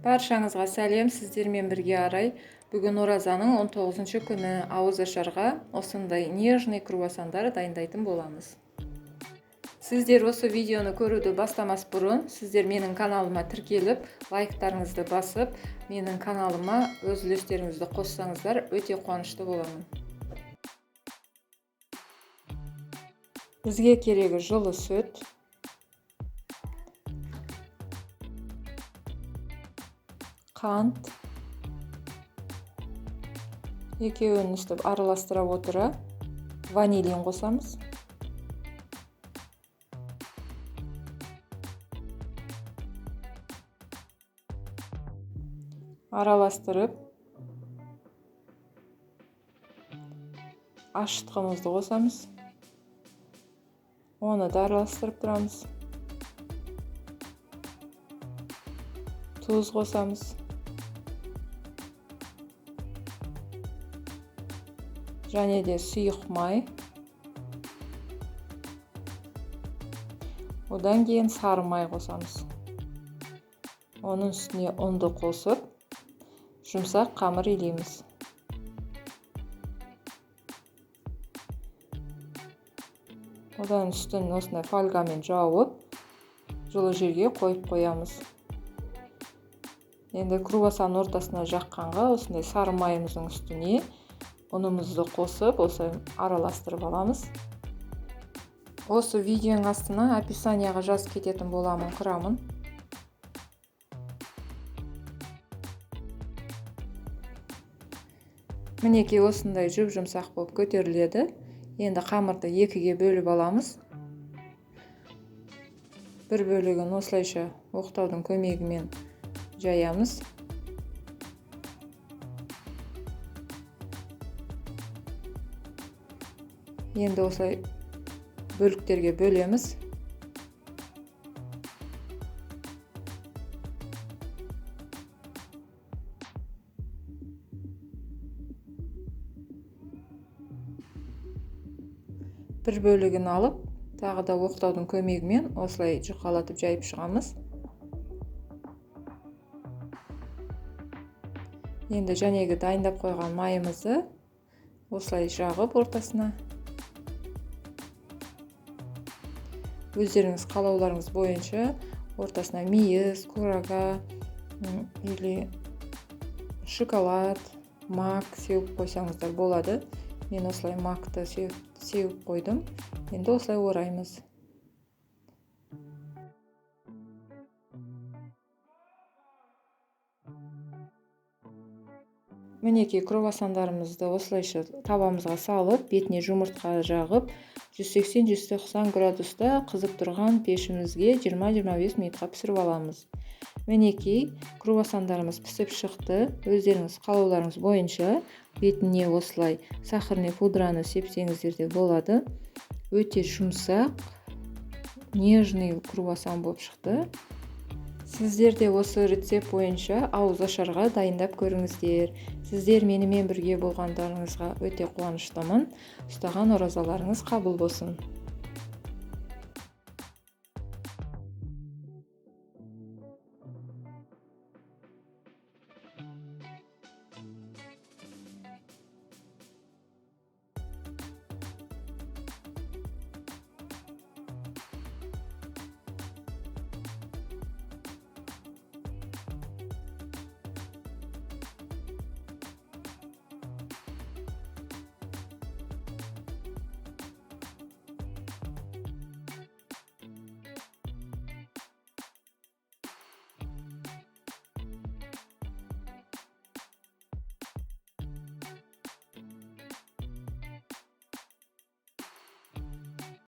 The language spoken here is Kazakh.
Баршаңызға сәлем, сіздермен бірге Арай. Бүгін оразаның 19 күні ауыз ашарға осындай нежный круассандар дайындайтын боламыз. Сіздер осы видеоны көруді бастамас бұрын, сіздер менің каналыма тіркеліп, лайктарыңызды басып, менің каналыма өз үлестеріңізді қоссаңыздар, өте қуанышты боламын. Бізге керегі жылы сүт, қант, екеуін үстіп араластыра отыра ванилин қосамыз. Араластырып ашытқымызды қосамыз. Оны да араластырып тұрамыз. Тұз қосамыз. Және де сұйық май. Одан кейін сары май қосамыз. Оның үстіне ұнды қосып, жұмсақ қамыр илейміз. Одан үстін осындай фольгамен жауып, жылы жерге қойып қоямыз. Енді круассан ортасына жаққанға осындай сары майымыздың үстіне ұнымызды қосып, осылай араластырып аламыз. Осы видеоның астына описанияға жазып кететін боламын құрамын. Мінекей осындай жұп-жұмсақ болып көтеріледі. Енді қамырды екіге бөліп аламыз. Бір бөлігін осылайша оқтаудың көмегімен жаямыз. Енді осылай бөліктерге бөлеміз. Бір бөлігін алып, тағы да оқтаудың көмегімен осылай жұқалатып жайып шығамыз. Енді жәнегі дайындап қойған майымызды осылай жағып ортасына. Өздеріңіз қалауларыңыз бойынша ортасына мейіз, курага или шоколад, мак сеуіп қойсаңыздар болады. Мен осылай макты сеуіп қойдым. Енді осылай ораймыз. Мінекей круассандарымызды осылайша табамызға салып, бетіне жұмыртқа жағып, 180-190 градуста қызып тұрған пешімізге 20-25 минутқа пісіріп аламыз. Мінекей круассандарымыз пісіп шықты. Өздеріңіз қалауларыңыз бойынша бетіне осылай сахарный пудраны сепсеңіздер де болады. Өте жұмсақ, нежный круассан болып шықты. Сіздер де осы рецепт бойынша ауыз ашарға дайындап көріңіздер. Сіздер менімен бірге болғандарыңызға өте қуаныштымын. Ұстаған оразаларыңыз қабыл болсын.